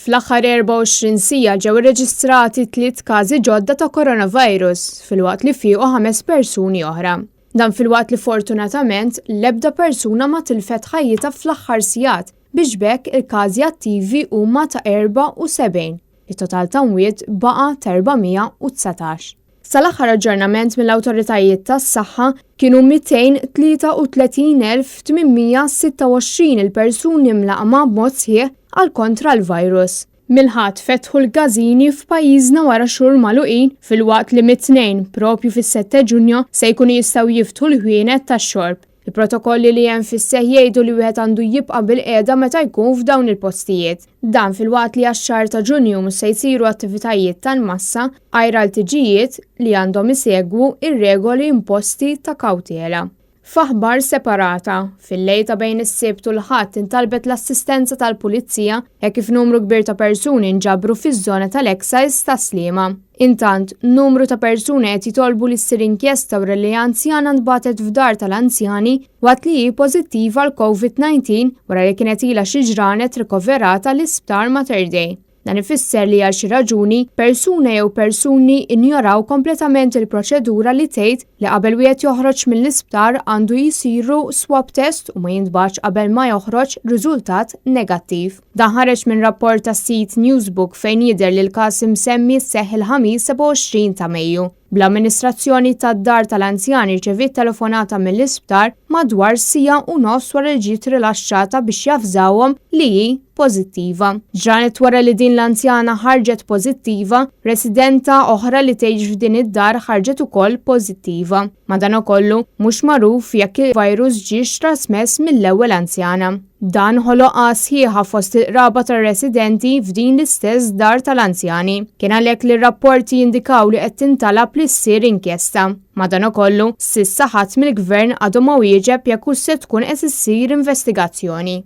Fl-aħħar 24 siegħa ġew irreġistrati tliet każi ġodda ta' coronavirus filwaqt li fiequ ħames persuni oħra. Dan filwaqt li fortunatament l-ebda persuna ma tilfet ħajjitha fl-aħħar sigħat biex b'hekk il-każi attivi huma ta' 74. It-total ta' mwiet baqa' ta' 419. Sal-aħħar aġġornament mill-awtoritajiet tas-saħħa kienu 233,826 il-persuni mlaqqma b'mod sħiħ għal kontra l-virus. Mill-Ħadd fetħu l-każini f'pajjiżna wara xhur magħluqin filwaqt li mit-Tnejn, propju fis-7 Ġunju, se jkunu jistgħu jiftħu l-ħwienet tax-xorb. Il-protokolli li hemm fis-seħħ jgħidu li wieħed għandu jibqa' bilqiegħda meta jkun f'dawn il-postijiet. Dan filwaqt li għax-xahar ta' Ġunju mhux se jsiru attivitajiet tal-massa għajr għal tiġijiet li għandhom isegwu r-regoli imposti ta' kawtela. F'aħbar separata, fil-lejl ta' bejn is-Sibt u l-Ħadd intalbet l-assistenza tal-Pulizija hekk kif numru kbir ta' persuni nġabru fiż-żona tal-Excise tas-Sliema. Intant, numru ta' persuni qed jitolbu li ssir inkjesta wara li anzjana ntbagħtet f'dar tal-anzjani waqt li hi pożittiva għal Covid-19 wara li kienet ilha xi ġranet rikoverata l-Isptar Mater Dei. Dan ifisser li għal xi raġuni, persuna jew persuni injoraw kompletament il-proċedura li tgħid li qabel wieħed joħroġ mill-isptar għandu jsiru swab test u ma jintbagħatx qabel ma joħroġ riżultat negattiv. Dan ħareġ minn rapport tas-sit Newsbook fejn jidher li l-każ imsemmi seħħ il-Ħamis 27 ta' Mejju, bl-amministrazzjoni tad-dar tal-anzjani rċeviet telefonata mill-isptar madwar siegħa u nofs wara li ġiet rilaxxata biex javżawhom li hi pożittiva. Ġranet wara li din l-anzjana ħarġet pożittiva, residenta oħra li tgħix f'din id-dar ħarġet ukoll pożittiva. Madankollu, mhux magħruf jekk il-virus ġiex trasmess mill-ewwel anzjana. Dan ħoloq għagħa sħiħa fost il-qraba tar-residenti f'din l-istess dar tal-anzjani. Kien għalhekk li r-rapporti jindikaw li qed tintalab li ssir inkjesta. Madankollu, s'issa ħadd mill-Gvern għadu ma wieġeb jekk hux se tkun qed issir investigazzjoni.